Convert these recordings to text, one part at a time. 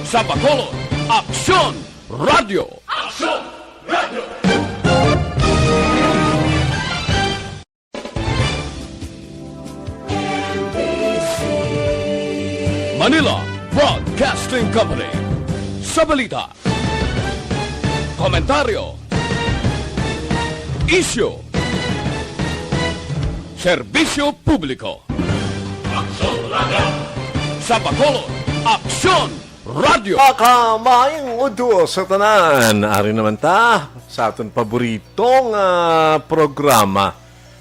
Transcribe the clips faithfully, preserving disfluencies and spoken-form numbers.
Sa Bacolod, Aksyon Radio. Aksyon Radio. Manila Broadcasting Company. Sa balita, komentaryo, isyu, serbisyo publiko. Aksyon Radio. Sa Bacolod, Aksyon Radio. Kamaayong udto sa tanan. Ari naman ta sa aton paboritong, ah, programa,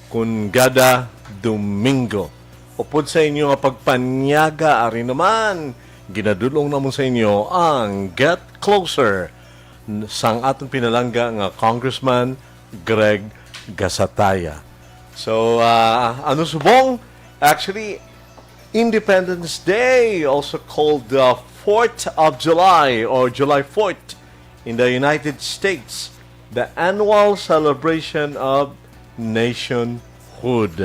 kun gada Domingo. Upod sa inyo nga pagpanyaga, ari naman, ginadul-ong namon sa inyo ang Get Closer n-, sang aton pinalangga nga Congressman Greg Gasataya. So, ah, ano subong? Actually, Independence Day, also called the Fourth of July or July Fourth in the United States, the annual celebration of nationhood.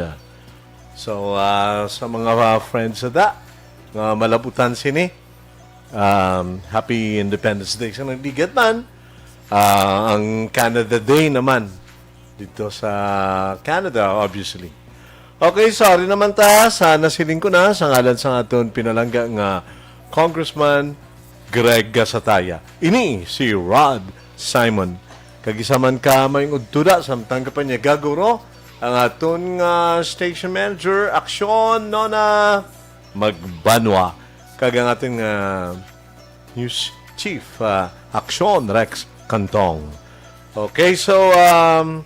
So, ah, sa mga, ah, friends sa da, nga malabutan sini, um, happy Independence Day. Sa nagligad man, ah, ang Canada Day naman dito sa Canada, obviously. Okay, sorry naman ta. Sa nasiling ko na, sa ngalan sa aton pinalangga nga Congressman Greg Gasataya. Ini si Rod Simon. Kag isa man ka may udtuda, samtang ka pa niya gaguro, ang aton nga station manager, Aksyon, Nona Magbanwa. Kag ang aton nga news chief, ah, Aksyon, Rex Cantong. Okay, so, um,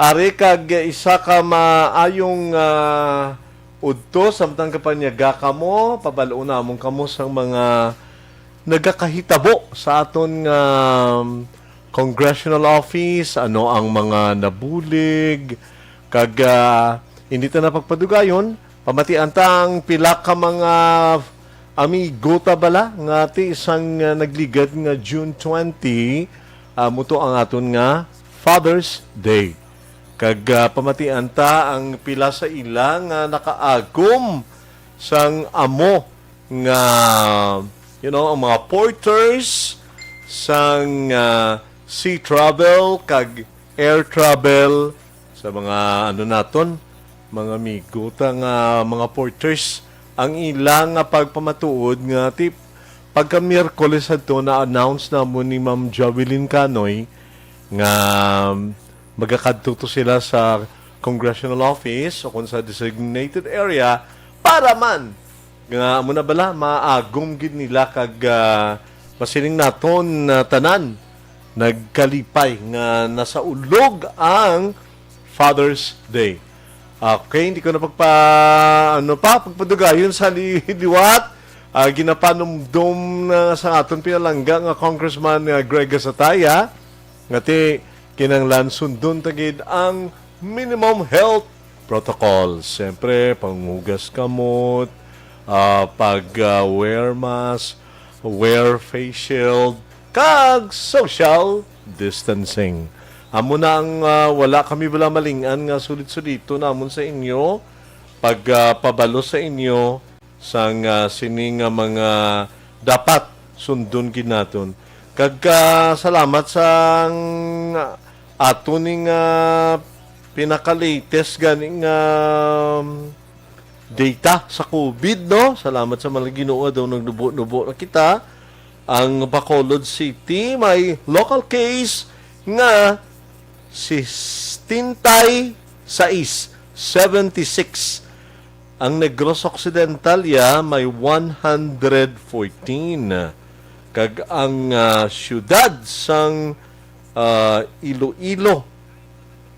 ari kag isa ka maayong, ah, udto, samtang kapanyaga kamo, pabal-on namon kamo sang mga nagakahitabo sa aton nga, um, congressional office, ano ang mga nabulig, kag, ah, hindi ta na pagpadugayon, pamatian ta ang pila ka mga amigo ta bala nga ti sang, ah, nagligad nga June twenty, ah, muto ang aton nga Father's Day. Kag, ah, pamatian ta ang pila sa ila nga nakaagom sang amo nga, you know, ang mga porters sang, ah, sea travel kag air travel, sa mga, ano naton, mga amigo ta nga mga porters, ang ila nga pagpamatuod nga ti pagka Miyerkules adto na-announce namon ni Ma'am Jovelyn Canoy nga magakadto to sila sa congressional office o kung sa designated area para man nga amo na bala maagom gid nila kag, ah, masiling naton, ah, tanan nagkalipay nga nasaulog ang Father's Day. Okay, hindi ko na pagpa, ano pa, pagpadugayon sa li-, liwat. Ah, ginapanumdom na sa aton pinalangga nga Congressman nga Greg Gasataya, nga ti kinahanglan sundon ta gid ang minimum health protocol. Siyempre, panghugas kamot, ah, pag, ah, wear mask, wear face shield, kag social distancing. Amo na ang, ah, wala kami bala maling-an nga sulit-sulito namon sa inyo pag, ah, pabalo sa inyo sang, ah, sini nga mga dapat sundon gid naton. Kag, ah, salamat sang ato ni nga pinaka-latest gani nga, um, data sa COVID, no? Salamat sa mga Ginoo daw nagnubo-nubo na kita. Ang Bacolod City may local case nga sesenta y seis, seventy-six. Ang Negros Occidental ya may one hundred fourteen. Kag ang, ah, siyudad sang, ah, Iloilo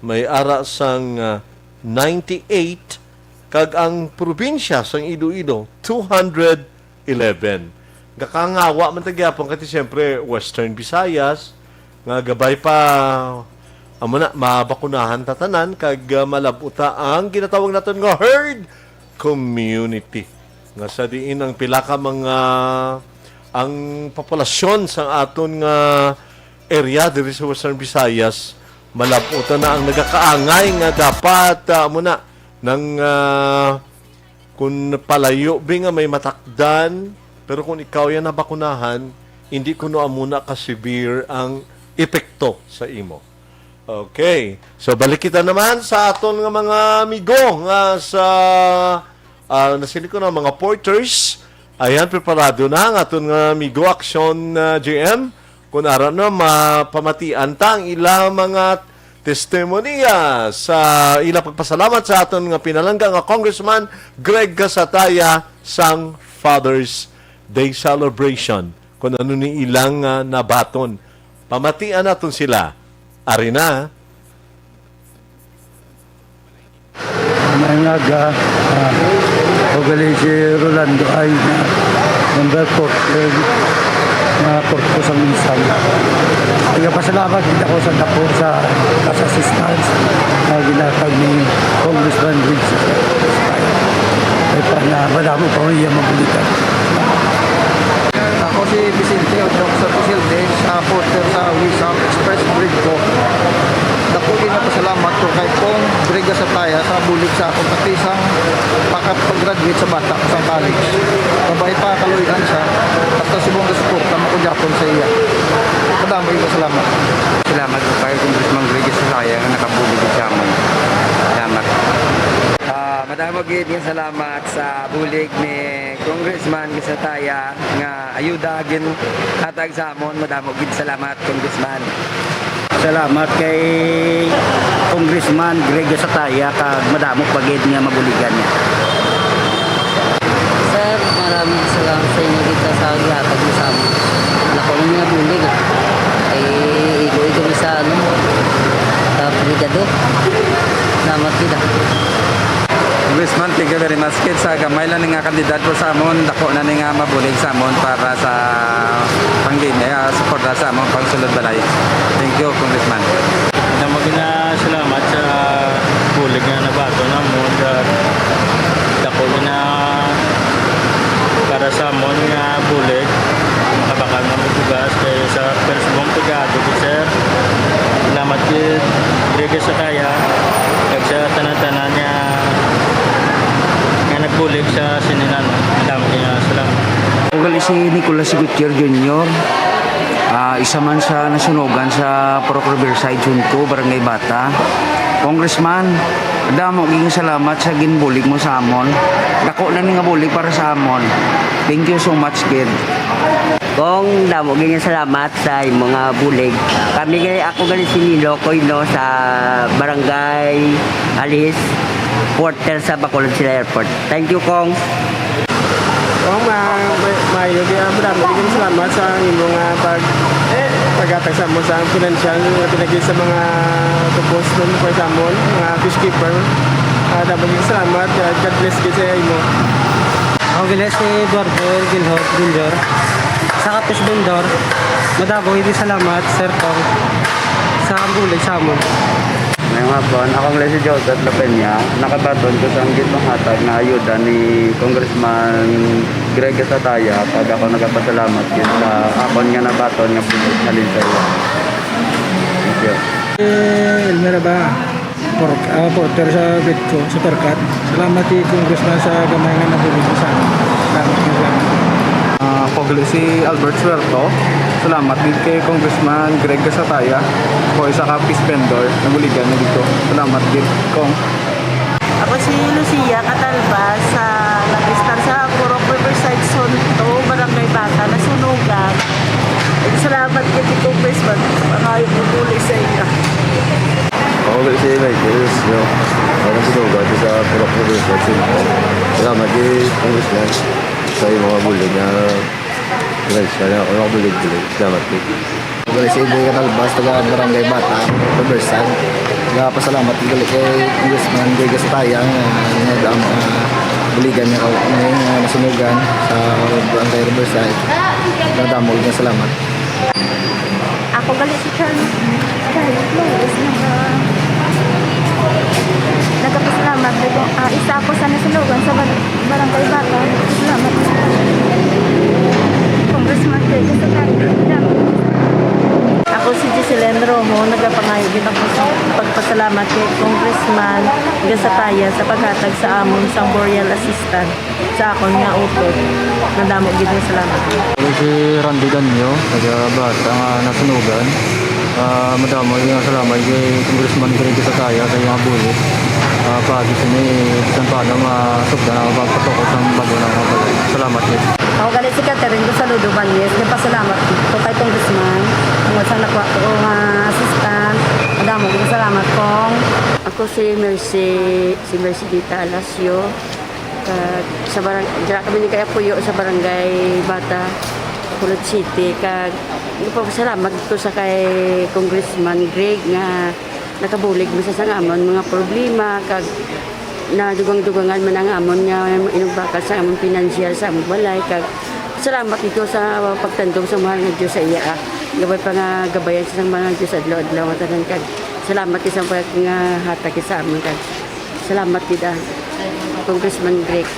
may ara sang, ah, ninety-eight, kag ang probinsya sang Iloilo, two hundred eleven. Gakangawa man ta gyapon kay ti siyempre Western Visayas nga gabay pa, amo na, mabakunahan ta tanan kag, ah, malab-ot ta ang ginatawag naton nga herd community, nga sa diin ang pila ka mga, ang populasyon sa aton nga area diri sa Western Visayas, malab-ot na ang nagakaangay nga dapat, ah, amo na, nang, ah, kun palayo bi nga may matakdan, Pero kung ikaw yan nabakunahan, hindi kuno amo na ka-severe ang epekto sa imo. Okay. So, balik kita naman sa aton nga mga amigo nga sa, ah, nasili ko na, mga porters. Ayan, preparado na ang aton nga amigo, Action, ah, J M. Kung ara na, mapamatian ta ang ila mga testimonya sa ila pagpasalamat sa aton nga pinalangga nga Congressman Greg Gasataya sang Father's Day celebration, kung ano ni ilang, ah, nabaton. Pamatian naton sila. Ari na. Maayong aga, ah, ako gali si Rolando ay na number four, eh, na Porto sa Minsan. Nagapasalamat kita ko sa dako sa cash assistance na ginatag ni Congressman Vince. Ay pa na, madamo pa ang iya mabulikan. Ako si Vicente, o Jokes Vicente, sa porter sa Wisam Express Bridco. Dako gyud nga pasalamat ko kay Cong Greg Gasataya sa bulig sa akong kapisang pakapag-graduate sa bata ko sa college. Kabay pa, kaluy-an siya, basta subong gasuporta man ko gyapon sa iya. Madamo gyud nga salamat. Salamat po kay Congressman Greg Gasataya nga nakabulig sa amon. Salamat. Ah, madamo gyud nga salamat sa bulig ni Congressman Gasataya nga ayuda ginhatag sa amon. Madamo gid salamat, Congressman. Salamat kay Congressman Greg Gasataya, kag madamo pa gid nga mabuligan niya. Sir, maraming salamat sa inyo dito sa gihatag niyo sa amon. Lako lang nga bulig. Ay, igo-igo sa ano, sa Brigado. Salamat gid, ah. Congressman, thank you very much. Kit sa gamay lang ni nga kandidato sa amon, dako na ni nga mabulig sa amon para sa pangin-, eh, ah, suporta sa amon pangsulod balay. Thank you, Congressman. Damo gid nga salamat sa bulig nga nabaton namon, sa dako gid na para sa amon nga bulig. Makabakal nga bugas kay sa first mong pigado, sir. Salamat gid, Greg Gasataya, kag sa tanan-tanan nga, nga nagbulig sa sininan. Damo nga salamat. Ako gali si Nicolas Gutierrez Junior, ah, isa man sa nasunugan sa Purok Riverside, Junco, Barangay Bata. Congressman, damo gid nga salamat sa ginbulig mo sa amon. Dako na ni nga bulig para sa amon. Thank you so much, kid. Cong, damo gid nga salamat sa imo nga bulig. Kami gali, ako gali si Nino Coino sa Barangay Alis, porter sa Bacolod City Airport. Thank you, Cong. Oh, ma-, ma-, maayo gid, ah, madamo gid salamat sa imo nga pag-, paghatag sa amon sa financial nga pinagi sa mga tupos dun, for example, mga fishkeeper. Ah, damo gid salamat. Ah, God bless gid sa imo. Ako gali si Eduardo Gilhot Junior, sa Kapis Vendor. Madamo gid salamat, Sir Cong, sa bulig sa amon. Ngayong hapon, ako gali si Joseph La Peña. Nakabaton ko sa ang ginpanghatag nga ayuda ni Congressman Greg Gasataya, kag ako nagapasalamat gid sa akon nga nabaton nga bulig halin sa iya. Thank you. Eh, Elmira ba? Por-, ah, porter sa Bidco, sa Percat. Salamat kay Congressman sa gamay nga nabulig sa amin. Salamat, salamat. Ah, ako gali si Albert Suerto. Salamat gid kay Congressman Greg Gasataya. Ako isa ka fish vendor, nabuligan na dito. Salamat gid, Cong. Ako si Lucia Catalba sa nag-istar sa Purok Riverside Zone two, Barangay Bata, nasunugan. Salamat kay Congressman, pangayo ko muli sa iya. Ako gali si Michael Islo. Ako si Dogat sa Purok Riverside Zone two. Salamat kay Congressman sa imo nga bulig nga Guys, kaya ako lang bulig-bulig. Salamat po. Ako gali si Iboy Catalbas, taga Barangay Bata, Robertson. Nagapasalamat ko gali kay Congressman Greg Gasataya nga, nga dam-, ah, buligan niya ako, nga nasunugan sa Barangay Robertson. Nadamo nga salamat. Ako gali si Charles, Charles Flores, naga-, nagapasalamat ako. Ah, isa ako sa nasunugan sa bar-, Barangay Bata. Salamat. Congressman Greg Gasataya. Ako si Jocelyn Rojo, nagapangayo gid ako sa pagpasalamat kay Congressman Gasataya sa paghatag sa amon sang burial assistance. Sa akon nga utod, madamo gid nga salamat. Ako si Randy Danyo, taga Bata nga nasunugan. Ah, madamo nga salamat kay Congressman Greg Sataya sa iyang bulig. Ah, pagi sini bisan paano masugdan ang pagpatukod sa bago na mga balay. Salamat gid. Ako gali si Catherine Gonzalo Dubañez, nagpasalamat ko kay Congressman, tungod sa nakuha ko nga assistant. Madamo gid salamat kong. Ako si Mercy, si Mercy Dita Alasio. Kag sa barang-, dira kami ni kaya puyo sa barangay Bata, Bacolod City. Kag nagpapasalamat ko sa kay Congressman Greg nga nakabulig man sa, sa amon mga problema, kag nadugang-dugangan man ang amon nga inugbakal sa amon pinansyal sa amon balay. Kag salamat dito sa pagtandog sa mahal nga Diyos sa iya, ah. Gabay pa nga gabayan sa mahal nga Diyos adlaw-adlaw nga tanan. Kag salamat sa pag nga hatag sa amon. Kag salamat gid, ah, Congressman Greg.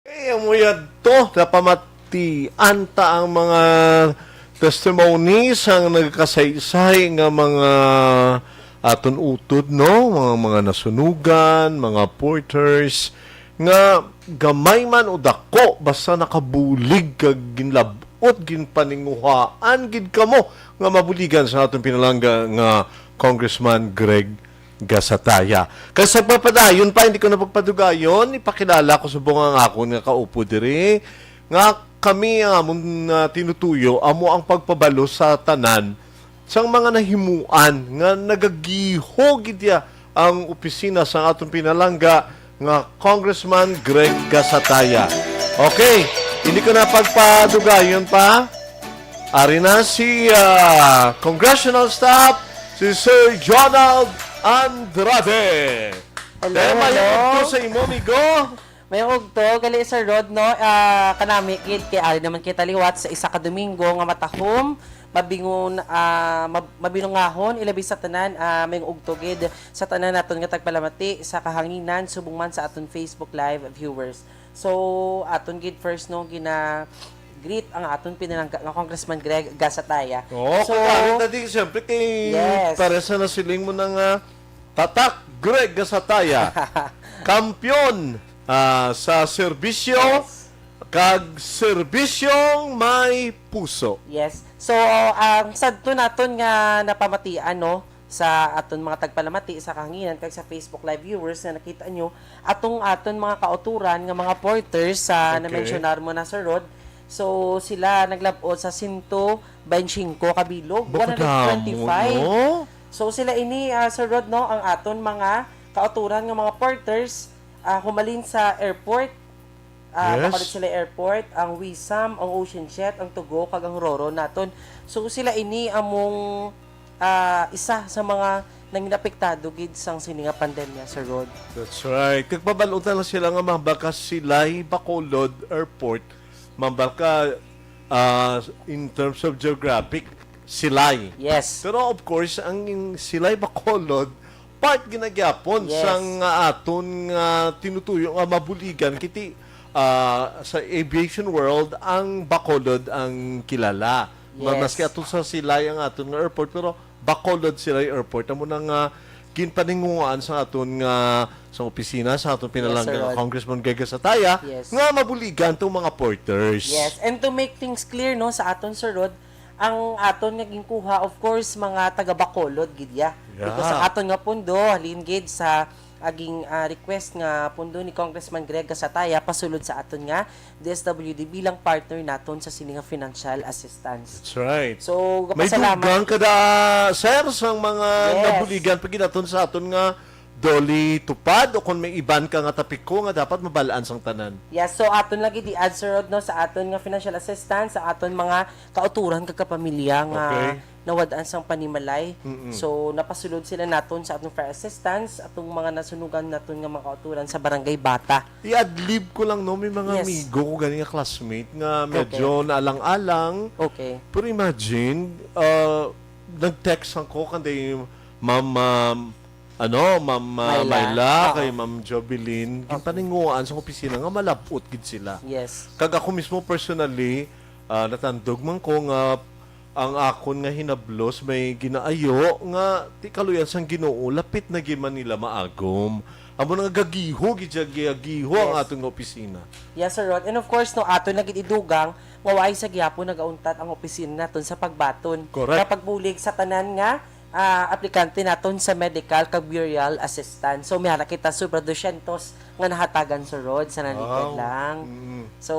Eh, amo yadto, napamatian ta ang mga testimony sang nagkasaysay nga mga aton utod, no? Mga, mga nasunugan, mga porters, nga gamay man o dako, basta nakabulig kag ginlab-ot, ginpaninguhaan gid kamo nga mabuligan sa aton pinalangga nga Congressman Greg Gasataya. Kag sa pagpadayon pa, hindi ko na pagpadugayon, ipakilala ko subong ang akon nga kaupo diri, nga kami ang amon, ah, tinutuyo, amo ang pagpabalo sa tanan sang mga nahimuan nga nagagiho gid ya ang opisina sa aton pinalangga nga Congressman Greg Gasataya. Okay, hindi ko na pagpadugayon pa. Ari na si, ah, congressional staff, si Sir Jonald Andrade. Hello, Dahil may hello. Ugto sa imo, amigo. May ugto, gali, Sir Rod, no? Ah, kanami gid kay ari naman kita liwat sa isa ka Domingo nga matahom, mabingon, ah, mab-, mabinungahon, ilabi sa tanan, ah, may ugto gid sa tanan naton nga tagpalamati sa kahanginan, subong man sa aton Facebook Live viewers. So, aton gid first, no, gina greet ang aton pinalangga nga Congressman Greg Gasataya. Oo, So, kaya na di, siyempre, kay Yes. Teresa na siling mo na nga, tatak, Greg Gasataya. Kampiyon, ah, sa serbisyo, Yes. kag serbisyong may puso. Yes. So, ang sadto naton nga napamatian, no, sa aton mga tagpalamati sa kahanginan kag sa Facebook Live viewers nga nakita nyo, atong aton mga kauturan nga mga porters sa Okay. na-mentionar mo na, Sir Rod. So, sila naglab-ot sa sento bente singko ka bilog, Ba, kadamo, one hundred twenty-five. no? So, sila ini, ah, Sir Rod, no, ang aton mga kauturan nga mga porters, ah, humalin sa airport. Ah, Yes. Bacolod Sila Airport, ang Wisam, ang Ocean Jet, ang Tugo, kag ang Roro naton. So, sila ini among, ah, isa sa mga nangin apektado gid sang sini nga pandemya, Sir Rod. That's right. Kag pabalutan lang sila nga mabaka sila'y Bacolod Airport, mabaka, ah, in terms of geographic, sila'y. Yes. Pero of course, ang sila'y Bacolod, part ginagyapon Yes. sang, ah, aton nga tinutuyo nga mabuligan, kiti, ah, sa aviation world, ang Bacolod ang kilala. Ma-, Yes. maski ato sa Silay ang aton nga airport, pero Bacolod Silay Airport. Amo na nga ginpaninguhaan sa aton nga, sa opisina, sa aton Yes, pinalangga Sir nga Rod. Congressman Greg Sataya, Yes. nga mabuligan tong mga porters. Yes, and to make things clear, no, sa aton, Sir Rod, ang aton nga ginkuha, of course, mga taga Bacolod gid ya. Yeah. Because ang aton nga pundo, halin gid sa aging, ah, request nga pundo ni Congressman Greg Gasataya pasulod sa aton nga D S W D bilang partner naton sa sini nga financial assistance. That's right. So, May gapasalamat. dugang ka da, sir, sang mga Yes. nabuligan pa gid naton sa aton nga DOLE TUPAD, o kung may iban ka nga topiko nga dapat mabal-an sang tanan? Yes, so aton lagi di answer, no, sa aton nga financial assistance, sa aton mga kauturan kag kapamilya nga Okay. nawad-an sang panimalay. Mm-mm. So, napasulod sila naton sa atong fare assistance, atong mga nasunugan naton nga mga kauturan sa Barangay Bata. I-adlib ko lang, no, may mga Yes. amigo ko gani nga classmate nga medyo Okay. naalang-alang. Okay. Pero imagine, uh, nag-text ako kanday Ma'am, um, ano, Ma'am, uh, Myla. Myla, Oo. kay Ma'am Jovelyn, Okay. ginpaninguhaan sa opisina nga malab-ot gid sila. Yes. Kag ako mismo personally, ah, natandog man ko nga ang akon nga hinablos may ginaayo nga ti kaluyan sang Ginoo, lapit na gid man nila maagom. Amo na nga gagiho, gid siya, gagiho ang Yes. aton nga opisina. Yes, Sir Rod. And of course, no, aton na gid idugang nga waay sa gihapon nagauntat ang opisina naton sa pagbaton Correct. sa pagbulig sa tanan nga ah, aplikante naton sa medical kag burial assistance. So, may hara kita sobra dosyentos nga nahatagan, Sir Rod, sa naligad Wow. lang. Mm. So,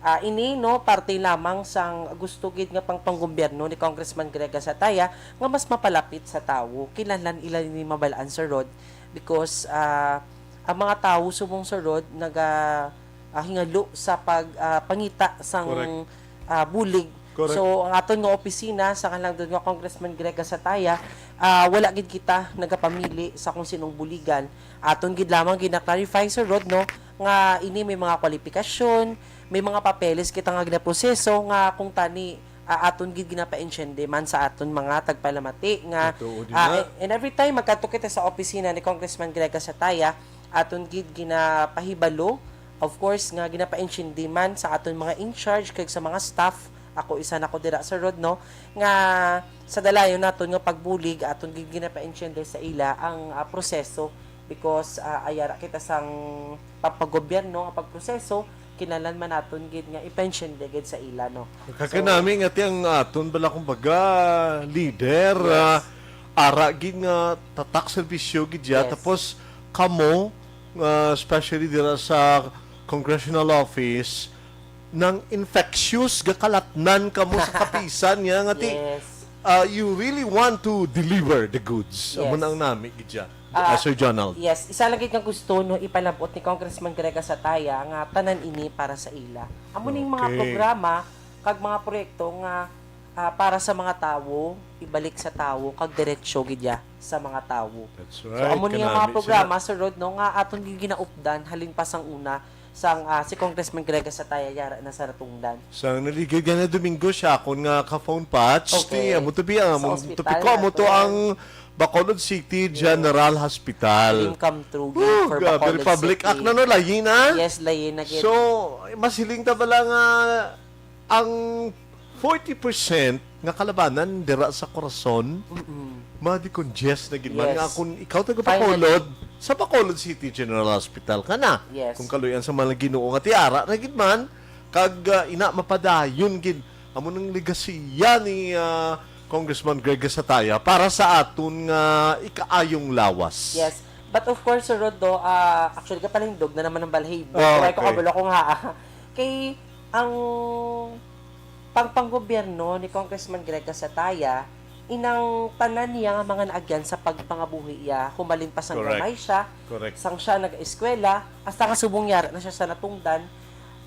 ah, ini, no, parte lamang sang gusto gid nga pangpanggobyerno ni Congressman Greg Gasataya nga mas mapalapit sa tawo. Kinahanglan ila ni mabalaan, Sir Rod, because ah, ang mga tawo subong, Sir Rod, naga ah, hingalo sa pag ah, pangita sang Correct. ah, bulig. Correct. So, ang aton nga opisina sa kanlangdon nga Congressman Greg Gasataya, ah, wala gid kita nagapamili sa kung sinong buligan. Aton gid lamang gina-clarify, Sir Rod, no, nga ini may mga kwalipikasyon, may mga papeles kita nga ginaproseso nga kung tani ah, aton gid ginapainsyende man sa aton mga tagpalamati nga Matuod ah, na. And every time magkadto kita sa opisina ni Congressman Greg Gasataya, aton gid ginapahibalo, of course, nga ginapainsyende man sa aton mga in charge kag sa mga staff. Ako isa na ko dira, Sir Rod, no, nga sa dalayon naton nga pagbulig, aton gid ginapainsyende sa ila ang ah, proseso, because ah, ayara kita sang pampagobyerno nga pagproseso, kinahanglan man naton gid nga ipainsyende gid sa ila, no. Kakanami nga ti ang aton bala, kumbaga, leader, Yes. ah, ara gid nga tatak serbisyo gid ya. Yes. Tapos kamo, ah, especially dira sa congressional office, nang infectious, gakalatnan kamo sa kapisan niya nga ti Yes. ah, you really want to deliver the goods. Amo Yes. na ang nami gid ya, Ah, ah, Sir Jonald. Yes, isa lang gid nga gusto, no, ipalabot ni Congressman Greg Gasataya nga tanan ini para sa ila. Amo ning mga Okay. programa kag mga proyekto nga ah, para sa mga tawo, ibalik sa tawo kag diretsyo gid ya sa mga tawo. That's So right. amo ni ang mga Kanami programa, sila. Sir Rod, no, nga aton gid ginaupdan halin pa sang una sang ah, si Congressman Greg Gasataya yara na sa natungdan. Sa naligid nga na Domingo siya akon nga ka-phone patch, Okay. ti amo to biya, Sa amo hospital topiko, amo na to to. ang Bacolod City General Hospital. Dream come true gid Woo, for grabe, Bacolod Republic City. Act na, no, layi na. Yes, layi na gid. So, masiling ta bala nga ang forty percent nga kalabanan dira sa Corazon, Mm-mm. ma-decongest na gid man Yes. nga kung ikaw taga Finally. Bacolod, sa Bacolod City General Hospital ka na. Yes. Kung kaluyan sa mga Ginoo nga tiara na gid man, kag ah, ina mapadayon gid amo nang legasiya ni ah, Congressman Greg Gasataya para sa aton nga ikaayong lawas. Yes. But of course, Sir Rod, do, ah, actually, kapalindog na naman ang balhibo. Ah, Kaya ko okay. kabalo kung ha. Kay ang pangpanggobyerno ni Congressman Greg Gasataya, inang tanan niya nga mga naagyan sa pagpangabuhi iya, humalin pa sang Correct. gamay siya, Correct. sang siya nag-eskwela, hasta nga subong yara na siya sa natungdan,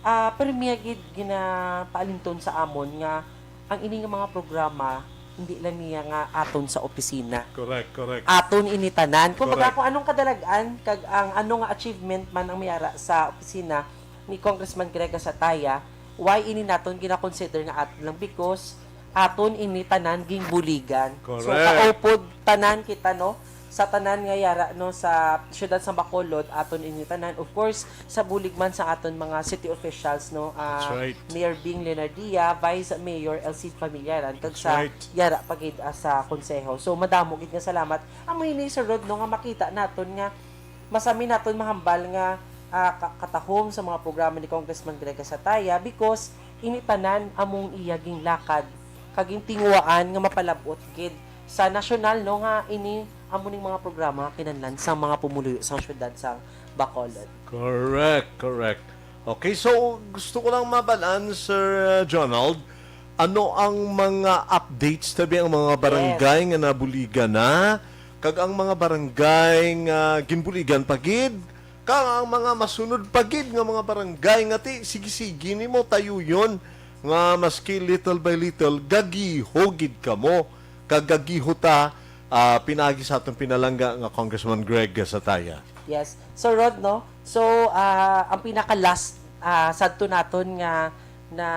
ah, pero miya gid ginapaalinton sa amon nga ang ini nga mga programa, hindi lang niya nga aton sa opisina. Correct, correct. Aton ini tanan. Kung baga, Correct. kung anong kadalagan, kag ang ano nga achievement man ang may ara sa opisina ni Congressman Greg Gasataya, why ini naton gina-consider nga aton lang? Because aton ini tanan gingbuligan. So, Correct. kaupod tanan kita, no? Sa tanan nga yara, no, sa siyudad sa Bacolod, aton ini tanan. Of course, sa bulig man sa aton mga city officials, no? Ah, That's right. Mayor Bing Leonardia, Vice Mayor Elcid Familiaran, kag That's sa right. yara pa gid, ah, sa konseho. So, madamo gid nga salamat. Amo ini, Sir Rod, no, nga makita naton nga masami naton mahambal nga ah, ka- katahom sa mga programa ni Congressman Greg Gasataya because ini tanan among iya ginlakad kag gintinguhaan nga mapalab-ot gid sa nasyonal, no, nga ini amo ning mga programa kinahanglan sa mga pumuluyo sang syudad sang Bacolod. Correct, correct. Okay, so gusto ko lang mabalaan, Sir uh, Jonald, ano ang mga updates tabi ang mga barangay nga nabuligan na, kag ang mga barangay nga ginbuligan pa gid, kag ang mga masunod pa gid nga mga barangay nga ti sige-sige nimo tayuyon nga maski little by little gagiho gid kamo, kag gagiho ta ah, pinaagi sa atong pinalangga nga Congressman Greg Gasataya. Yes. So, Rod, no? So, ah, ang pinaka-last ah, sadto naton nga na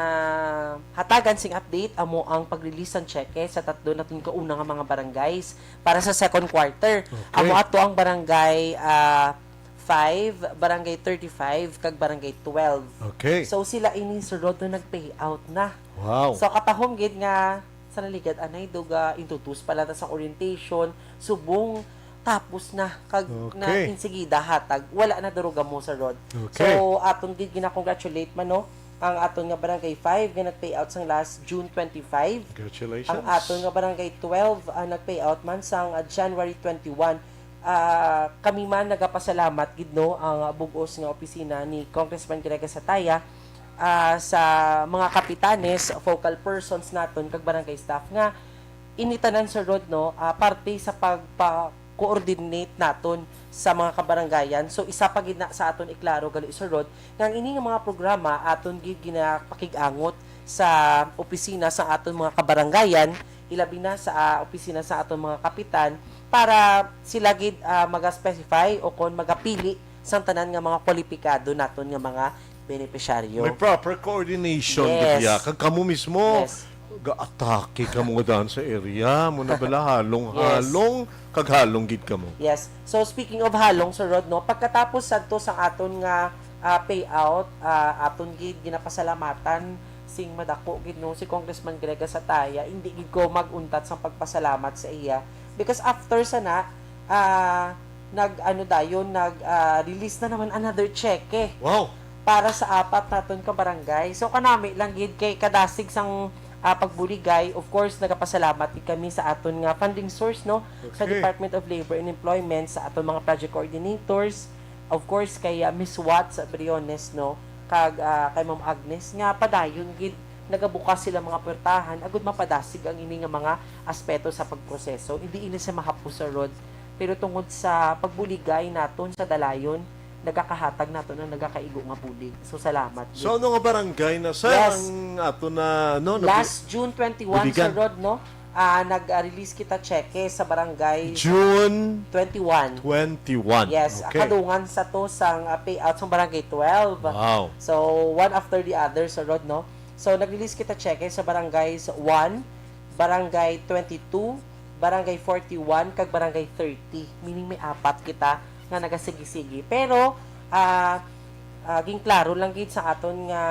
hatagan sing update amo ang pag-release sang cheque sa tatlo naton kauna nga mga barangays para sa second quarter. Okay. Amo ato ang barangay ah, five, barangay thirty-five, kag barangay twelve. Okay. So, sila ini, Sir Rod, no, nag-pay out na. Wow. So, katahom gid nga sa naligad anay, duga introduce pa lang ta sa orientation, subong tapos na, kag na Okay. insigida hatag, wala na duro gamo, Sir Rod. Okay. So, aton gid gina-congratulate man, no, ang aton nga Barangay five nga nag-payout sang last June twenty-five. Congratulations. Ang aton nga Barangay twelve ang nag-payout man sang, ah, January twenty-one. Ah, kami man nagapasalamat gid, no, ang, ah, bug-os nga opisina ni Congressman Grega Sataya, ah, sa mga kapitanes, focal persons naton kag barangay staff nga ini tanan, Sir Rod, no, ah, parte sa pagpa-coordinate naton sa mga kabarangayan. So, isa pa gid na sa aton iklaro gali, Sir Rod, nga ang ini nga mga programa aton gid ginapakig-angot sa opisina sa aton mga kabarangayan, ilabi na sa, ah, opisina sa aton mga kapitan, para sila gid, ah, maga-specify o kon magapili sang tanan nga mga kwalipikado naton nga mga benepisyaryo. May proper coordination Yes. gid ya. Kag kamo mismo, Yes. gaatake kamo nga daan sa area. Mo na bala halong-halong, kag halong gid kamo. Yes. So, speaking of halong, Sir Rod, no, pagkatapos sadto sang aton nga, ah, payout, ah, aton gid ginapasalamatan sing madako gid, no, si Congressman Grega Sataya. Hindi gid ko mag-untat sang pagpasalamat sa iya because after sana, ah, nag ano dayon nag ah, release na naman another cheque Wow! para sa apat naton ka barangay. So, kanami lang gid kay kadasig sang, ah, pagbuligay, of course, nagapasalamat gid kami sa aton nga funding source, no, sa Okay. Department of Labor and Employment, sa aton mga project coordinators, of course, kay, ah, Miss Watts Briones, no, kag, ah, kay Ma'am Agnes, nga padayon gid nagabukas sila mga puwertahan agud mapadasig ang ini nga mga aspeto sa pagproseso. Hindi ini sa mahapos, Sir Rod, pero tungod sa pagbuligay naton sa dalayon, nagakahatag naton ang nagakaigo nga bulig. So, salamat gid. So, ano nga barangay na, sir, Yes. ang ato na, no, nabi- Last June twenty-one, Buligan. Sir Rod, no? Ah, nag-release kita cheque sa barangay June twenty-one. twenty-one. Yes, Okay. kadungan sa to sang, ah, payout sa barangay twelve. Wow. So, one after the other, Sir Rod, no? So, nag-release kita cheque sa barangays one, barangay twenty-two, barangay forty-one, kag barangay thirty. Meaning, may apat kita nga nagasigi-sigi. Pero, ah, ah, ginklaro lang gid sa aton nga,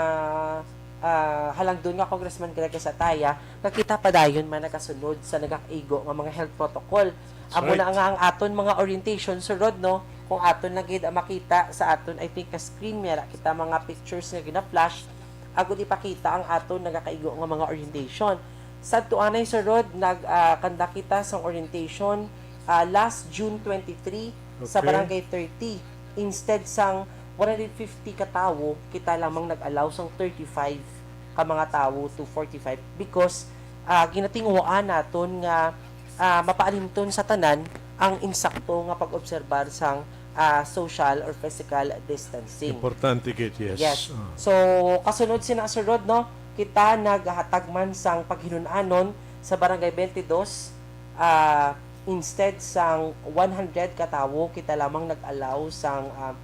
ah, halangdon nga Congressman Greg Sataya, nga kita padayon man nagasunod sa nagakaigo nga mga health protocol. Amo Right. na nga ang aton mga orientation, Sir Rod, no? Kung aton na gid ang makita sa aton, I think, ka screen, may ara kita mga pictures nga gina-flash, agud ipakita ang aton nagakaigo nga mga orientation. Sadto anay, Sir Rod, nag, ah, conduct kita sang orientation, ah, last June twenty-three sa Okay. Barangay thirty. Instead sang one hundred fifty ka tawo, kita lamang nag-allow sang thirty-five ka mga tawo to forty-five because, ah, ginatinguhaan naton nga, ah, mapaalimton sa tanan ang insakto nga pag-obserbar sang, ah, social or physical distancing. Importante gid, yes. Yes. Ah. So, kasunod sina, Sir Rod, no, kita naghatag man sang paghinun-anon sa Barangay twenty-two, ah, instead sang one hundred ka tawo, kita lamang nag-allow sang, ah,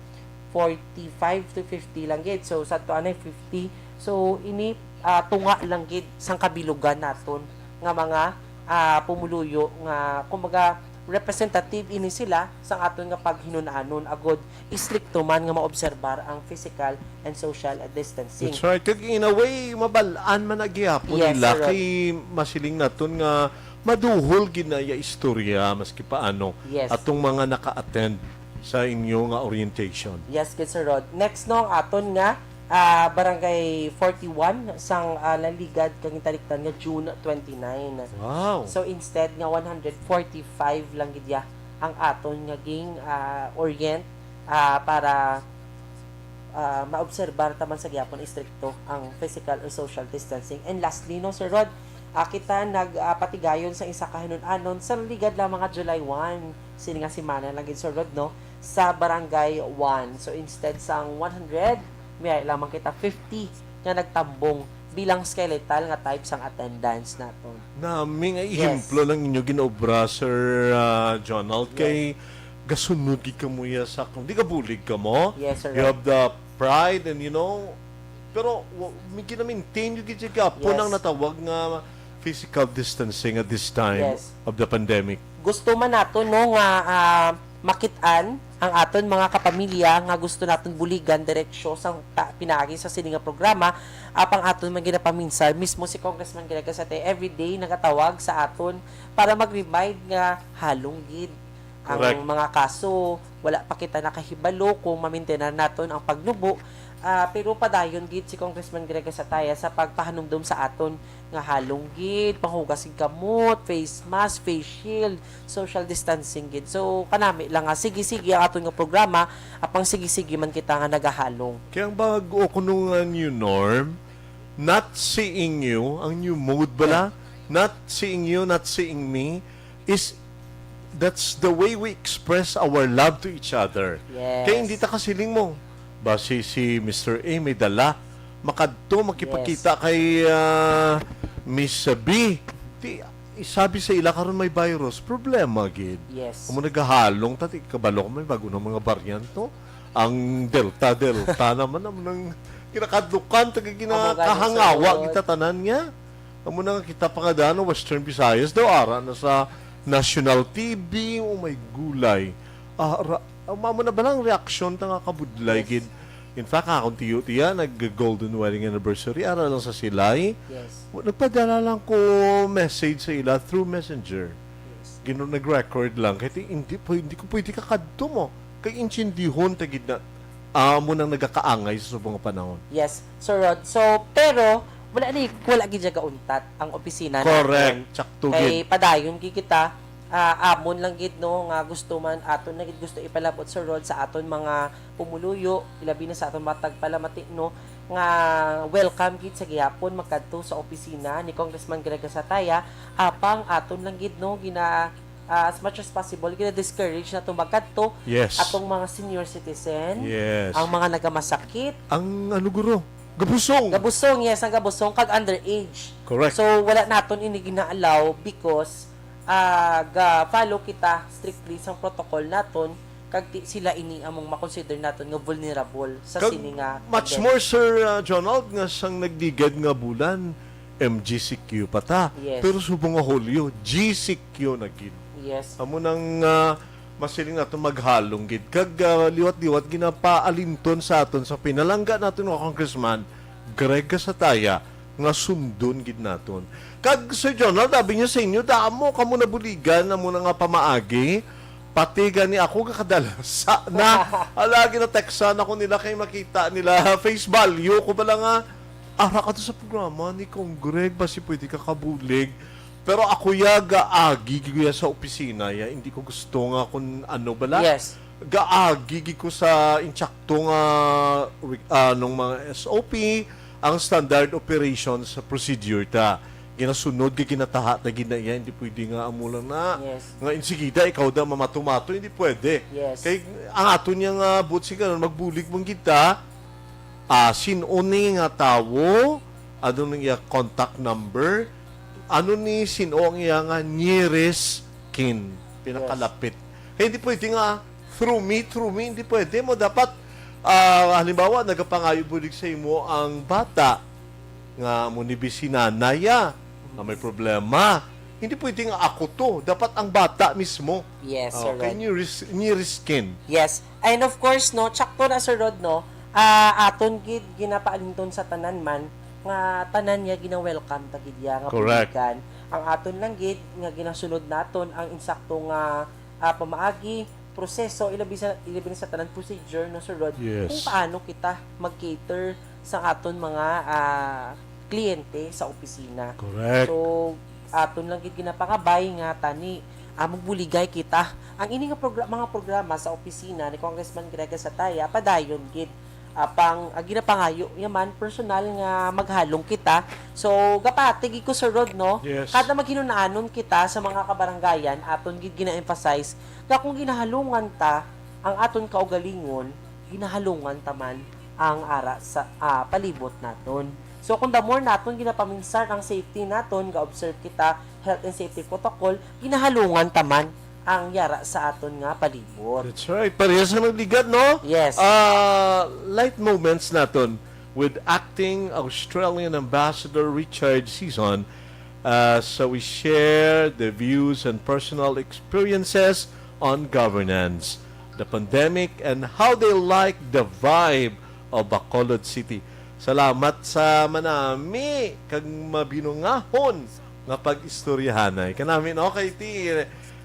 forty-five to fifty lang gid. So, sadto anay fifty. So, ini, ah, tunga lang gid sang kabilugan naton nga mga, ah, pumuluyo nga, kumbaga, representative ini sila sang aton nga paghinun-anon agud istrikto man nga maobserbar ang physical and social distancing. That's right. Kag in a way, mabal-an man na gihapon Yes, nila sir. Kay masiling naton nga maduhol gid na iya istorya maski paano Yes. atong mga naka-attend sa inyo nga orientation. Yes, good, Sir Rod. Next, no, ang aton nga, ah, Barangay forty-one sang, ah, naligad kang talikdan nga June twenty-nine. Wow. So, instead nga one hundred forty-five lang gid ya ang aton nga ging, ah, orient, ah, para, ah, maobserbar taman sa gyapon istrikto ang physical or social distancing. And lastly, no, Sir Rod, ah, kita nag, ah, patigayon sa isa ka hinun-anon sa ligad lamang nga July one, sini nga semana lang gid, Sir Rod, no, sa Barangay one. So, instead sang one hundred, may lamang kita fifty nga nagtambong bilang skeletal nga type sang attendance naton. Nami nga Yes. ehemplo lang inyo ginobra, Sir, ah, Jonald, Yes. Kay gasunod gid kamo ya sa, kung di ka bulig kamo, Yes, sir. You have the pride and, you know, pero wa- may gina-maintain nyo gid siya gapon Yes. ang natawag nga physical distancing at this time Yes. of the pandemic. Gusto man nato, no, nga, ah, makit-an ang aton mga kapamilya nga gusto naton buligan diretsyo sa ta- pinaagi sa sini nga programa, apang aton man ginapaminsar, mismo si Congressman Grega Sate everyday nagatawag sa aton para mag-remind nga halong gid Ang Correct. mga kaso, wala pa kita nakahibalo kung mamintinar naton ang pagnubo. Ah, pero padayon gid si Congressman Greg Sataya sa pagpahanumdom sa aton nga halong gid, panghugas gid kamot, face mask, face shield, social distancing gid. So, kanami lang nga, sige-sige ang aton nga programa, apang sige-sige man kita nga nagahalong. Kaya ang bago kuno nga new norm, not seeing you, ang new mode bala, not seeing you, not seeing me, is that's the way we express our love to each other. Yes. Kaya hindi ta kasiling mo, basi si Mister A may dala, makadto, makipagkita Yes. kay, ah, Miss B. Di, isabi sa ila karon may virus, problema gid. Yes. Amo nagahalong ta, di kabalo ko may bago na mga variant, no? Ang Delta, Delta naman, amo nang kinakadlukan, taga Amo gani, ginakahangawa sir. kita tanan nga. Amo na nga kita pa nga daan, Western Visayas daw, ara na sa national T V, oh my gulay. Ah, ra, amo na ba lang reaksyon ta nga kabudlay Yes. gid. In fact, akong tiyo tiya, nag-golden wedding anniversary, ara lang sa Silay. Yes. Nagpadala lang ko message sa ila through messenger. Yes. Gino, nag-record lang. Kaya ti-, hindi, pwede, hindi ko pwede kakadto mo. Kay intindihon ta gid na, amo nang nagakaangay sa subong nga panahon. Yes, Sir Rod. So, pero, wala ni, wala gid siya gauntat ang opisina Correct. naton. Sakto Kay gid. padayon gid kita, ah, amon lang gid, no, nga gusto man, aton na gid gusto ipalabot, Sir Rod, sa aton mga pumuluyo, ilabi na sa aton mga tagpalamati, no, nga welcome gid sa gihapon magkadto sa opisina ni Congressman Greg Sataya, apang aton lang gid, no, gina, ah, as much as possible, gina-discourage naton magkadto Yes. atong mga senior citizen, Yes. ang mga nagamasakit. Ang ano, guro? Gabusong. Gabusong, yes, ang gabusong, kag underage. Correct. So, wala naton ini gina-allow because, ah, ga-follow kita strictly sang protocol naton, kag ti-, sila ini among makonsider naton nga vulnerable sa Kag sini nga much pandemic. more, Sir, ah, Jonald, nga sang nagligad nga bulan, M G C Q pa ta. Yes. Pero subong nga Hulyo, G C Q na gid. Yes. Amo nang, ah, masiling naton maghalong gid. Kag, ah, liwat-liwat ginapaalinton sa aton sa pinalangga naton nga Congressman Greg Sataya nga sundon gid naton. Kag, Sir Jonald, abi niya sa inyo, damo kamo nabuligan, amo na nga pamaagi, pati gani ako, kakadalasa na. Ala, gina-textan ako nila kay makita nila face value ko bala nga, ara ka to sa programa ni Cong Greg, basi pwede ka kabulig. Pero ako ya gaagi gid ko ya sa opisina ya, hindi ko gusto nga kung ano bala. Yes. Gaagi gid ko sa insakto nga re-, ah, nung mga S O P, ang standard operations procedure ta. Ginasunod kay ginataha ta gid na iya, hindi pwede nga amo lang na Yes. nga insigida ikaw da mamato-mato, hindi pwede. Yes. Kay ang aton niya nga butsi karon, magbulig man gid ta, ah, sin-o ni nga tawo, ano ni iya contact number, ano ni, sin-o ang iya nga nearest kin, pinakalapit. Kaya hindi pwede nga through me, through me, hindi pwede mo. Dapat, ah, halimbawa, nagapangayo bulig sa imo ang bata nga mo ni bisinanaya nga may problema. Hindi pwede nga ako to. Dapat ang bata mismo. Yes, Oh, Sir kay Rod. nearest, nearest kin. Yes. And of course, no, tsakto na, Sir Rod, no, ah, aton gid ginapaalinton sa tanan man nga tanan niya gina-welcome ta gid ya nga Correct. buligan. Ang aton lang gid nga ginasunod naton ang insakto nga, ah, pamaagi, proseso, ilabi sa, ilabi na sa tanan procedure, no, Sir Rod, Yes. kung paano kita mag-cater sa aton mga, ah, kliyente sa opisina. Correct. So, aton lang gid ginapangabay nga tani, ah, magbuligay kita. Ang ini nga progra-, mga programa sa opisina ni Congressman Greg Sataya, padayon gid. Apang, ah, ginapangayo niya man personal nga maghalong kita. So, gapati gid ko, Sir Rod, no? Yes. Kada maghinunaanon kita sa mga kabarangayan, aton gid gina-emphasize nga kung ginahalungan ta ang aton kaugalingon, ginahalungan ta man ang ara sa, ah, palibot naton. So, kung the more naton ginapaminsar ang safety naton, ga-observe kita health and safety protocol, ginahalungan ta man ang yara sa aton nga palibot. That's right. Parehas na magligad, no? Yes. Ah, light moments naton with acting Australian Ambassador Richard Sison as we share the views and personal experiences on governance, the pandemic, and how they like the vibe of Bacolod City. Salamat sa manami kag mabinungahon nga pag-istoryahanay. Kanami, no? Kay ti,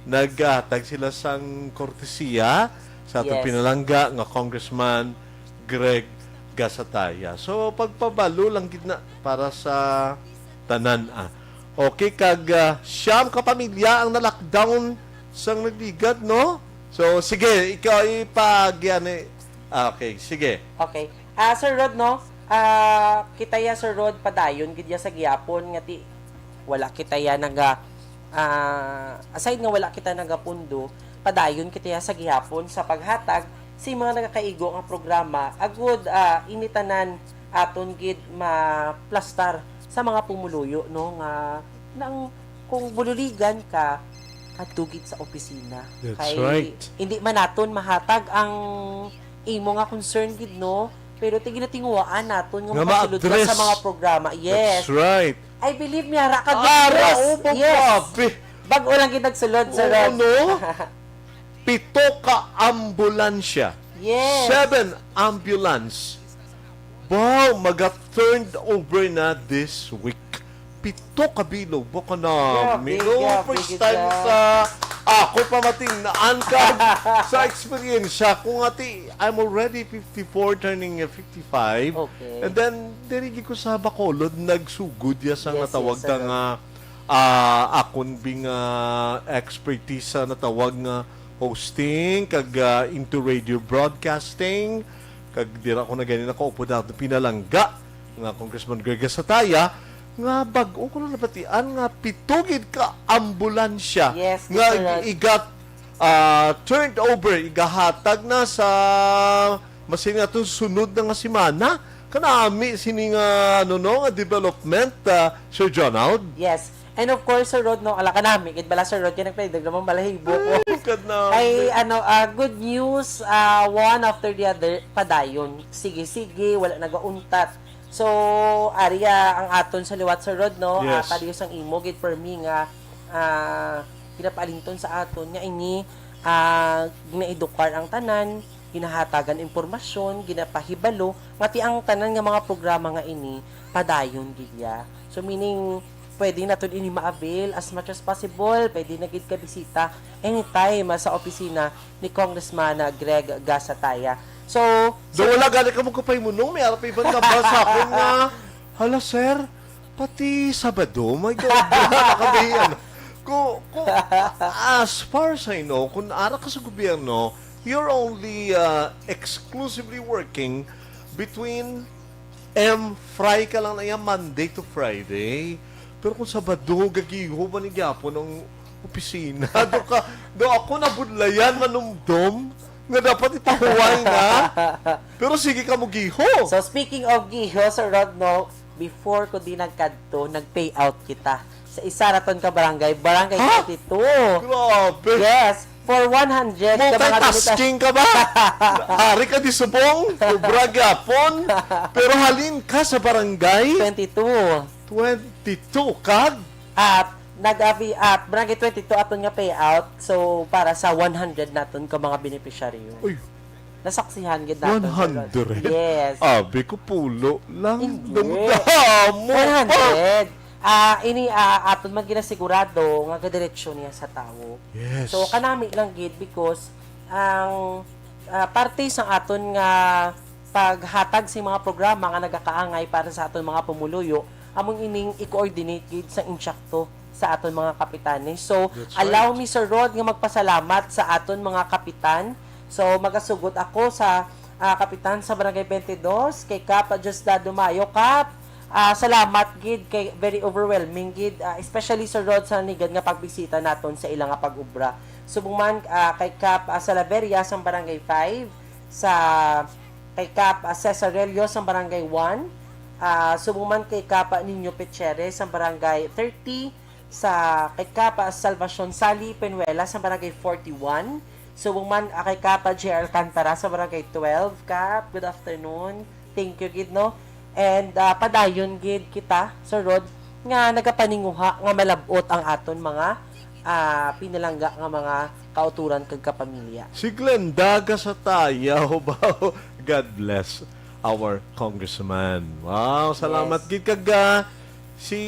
naghatag sila sang kortesiya sa aton Yes. pinalangga nga Congressman Greg Gasataya. So, pagpabalo lang gid na para sa tanan, ah. Okay, kag, ah, siyam ka pamilya ang na-lockdown sang nagligad, no? So, sige, ikaw ipag-, yan, eh. Ah, okay, sige. Okay. Ah, Sir Rod, no? Ah, kita ya, Sir Rod, padayon gid ya sa gihapon nga ti wala kita ya naga, ah, aside nga wala kita nagapundo, padayon kita ya sa gihapon sa paghatag sa mga nagakaigo nga programa, agud, ah, ini tanan aton gid maplastar sa mga pumuluyo, no, nga nang kung bululigan ka, adto gid sa opisina. That's Kay right. hindi man naton mahatag ang imo nga concern gid, no? Pero ti ginatinguhaan naton nga Nga makasulod ka sa ma-address. mga programa. Yes. That's right. I believe may ara ka Ah, gid, yes. Raubo, Yes. grabe. Bag-o lang gid nagsulod, Sir Oo, Rod. no? Pito ka ambulansya. Yes. Seven ambulance. Wow, maga-turned over na this week. Pito ka bilog. Baka na, Grabe, mi-, no, grabe first gid time na. sa ako pamating na angkag sa eksperyensya ko nga ti, I'm already fifty-four, turning, uh, fifty-five. Okay. And then, diri gid ko sa Bacolod, nagsugod ya sa Yes, natawag yes, ka sir. nga, ah, akon bing, ah, expertise sa natawag nga hosting, kag, ah, into radio broadcasting, kag dira ko na gani nakaupo na pinalangga nga Congressman Greg Gasataya, nga bag-o ko lang nabatian nga pito gid ka ambulansya Yes, nga Mister Rod. igat, ah, turned over, igahatag na sa masin nga itong sunod na nga semana. Kanami sini nga, ano, no, nga development, ah, Sir Jonald? Yes. And of course, Sir Rod, no, ala ka nami, gid bala, Sir Rod, kaya nagpalidag naman balahibo ko. Ay, kanami. Ay, ano, ah, good news, ah, one after the other, padayon. Sige, sige, wala nagauntat. So, ari, ah, ang aton sa liwat, Sir Rod, no? Ah, Yes. Kaliyo sang imo, gid for me nga, ah, ginapaalinton sa aton nga ini, ah, ginaedukar ang tanan, ginahatagan impormasyon, ginapahibalo, nga ti ang tanan nga mga programa nga ini, padayon gid ya. So, meaning, pwede naton ini ma-avail as much as possible, pwede na gid ka bisita anytime, ah, sa opisina ni Congressman, ah, Greg Gasataya. So, Do, wala gani ka mo kapahimunong, may arap iban nga ba sa akon nga, "Hala, sir, pati Sabado, may gaobra na kami," ano. Ku-, ku-, as far as I know, kung ara ka sa gobyerno, you're only, uh, exclusively working between M, fry ka lang na iya, Monday to Friday. Pero kung Sabado, gagiho ba ni gyapon ang opisina? Do ka, do ako nabudlayan, manumdom, nga dapat ipahuway na. Pero sige ka mo giho. So, speaking of giho, Sir Rod, no, before ko di nagkadto, nag-pay out kita sa isa raton ka barangay, Barangay Ha? twenty-two. Grabe. Yes, for one hundred ka mga Multitasking ka ba? Ari ka di subong, obra gyapon, pero halin ka sa barangay twenty-two. twenty-two, kag? At nag-abi-, at barangay twenty-two aton nga payout. So, para sa one hundred naton ka mga beneficiaryo. Uy, Nasaksihan gid naton, Sir Rod. One hundred? Yes. Abi ko pulo lang. Hindi. Damo-damo pa. One hundred. Ah, ini, ah, aton man ginasigurado nga gadiretsyo niya sa tawo. Yes. So, kanami lang gid because ang, ah, parte sa aton nga paghatag sa mga programa nga nagakaangay para sa aton mga pumuluyo, among ining i-coordinate gid sa insakto sa aton mga kapitanes. So, That's allow right. me, Sir Rod, nga magpasalamat sa aton mga kapitan. So, magasugot ako sa, ah, kapitan sa Barangay twenty-two, kay Kap Diosdado Mayo. Kap, ah, salamat gid kay very overwhelming gid, ah, especially, Sir Rod, sa nigad nga pagbisita naton sa ila nga pag-ubra. Subong man, ah, kay Kap, ah, Salaveria sa Barangay five, sa kay Kap, ah, Cesarelio sa Barangay one, ah, subong man kay Kap, ah, Nino Pechere sa Barangay thirty, sa kay Kap, ah, Salvacion Sally Penuela sa Barangay forty-one, subong man, ah, kay Kap, ah, J R Alcantara sa Barangay twelve. Kap, good afternoon. Thank you gid, no? And, ah, padayon gid kita, Sir Rod, nga nagapaninguha nga malab-ot ang aton mga, ah, pinalangga nga mga kauturan kag kapamilya. Si Glenda Gasataya, Hubao. God bless our congressman. Wow, salamat Yes. gid kag, ah, si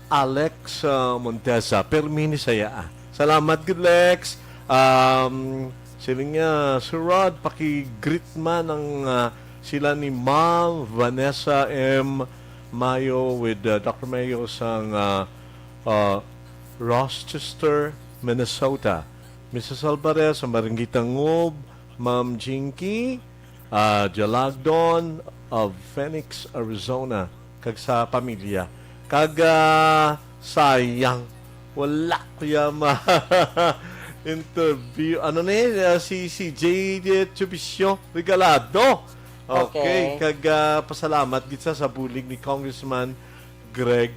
Alex, ah, Montesa, permi ni saya, ah. Salamat gid, Lex. Um, siling niya, "Sir Rod, paki-greet man ang, ah, sila ni Ma'am Vanessa M Mayo with, uh, Doctor Mayo sang, uh, uh, Rochester, Minnesota. Missus Alvarez, ang Barangay Tangub, Ma'am Jinky, uh, Jalagdon of Phoenix, Arizona, kag sa pamilya." Kag, ah, sayang, wala ko ya ma-interview. Ano ni, ah, si, si J J Chubisyo Regalado. Okay, Okay. Kag, ah, pasalamat gid sa, sa bulig ni Congressman Greg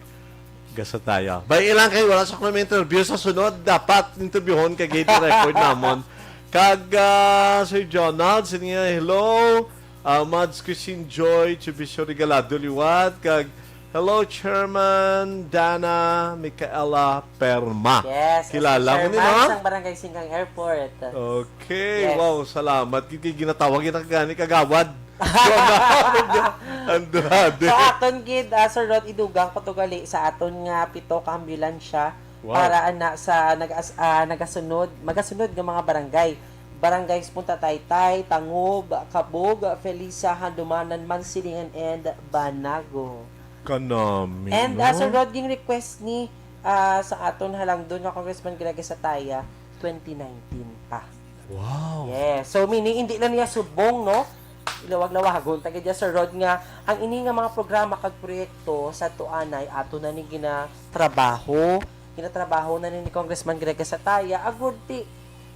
Gasataya. Bay ilang kay wala sa kuno interview sa sunod, dapat interviewon kay gate record namon. Kag, ah, Sir Jonald, sini nga, "Hello, ah, Mads Christine Joy, Chubisyo Regalado liwat." Kag, "Hello, Chairman Dana Micaela Perma." Yes, Kilala mo ni, Chairman no? Sang Barangay Singkang Airport. Okay, Yes. Wow, salamat. Kay ginatawag kita gani kagawad. Ronald Andrade. So, aton gid, ah, Sir Rod, idugang ko to gali sa aton nga pito ka ambulansya Wow. para ana sa nagas-, ah, nagasunod, magasunod nga mga barangay. Barangays Punta Taytay, Tangub, Kabug, Felisa, Handumanan, Mansilingan, and Banago. Kanami, And, no? ah, Sir Rod, ging request ni, ah, sa aton halangdon nga Congressman Greg Sataya, twenty nineteen pa. Wow. Yes. So, meaning, hindi lang niya subong, no? Ilawag-lawagon, ta gid ya, Sir Rod, nga ang ini nga mga programa kag proyekto sa tuanay ato na ni ginatrabaho. Ginatrabaho na ni, ni Congressman Greg Sataya. Agud ti,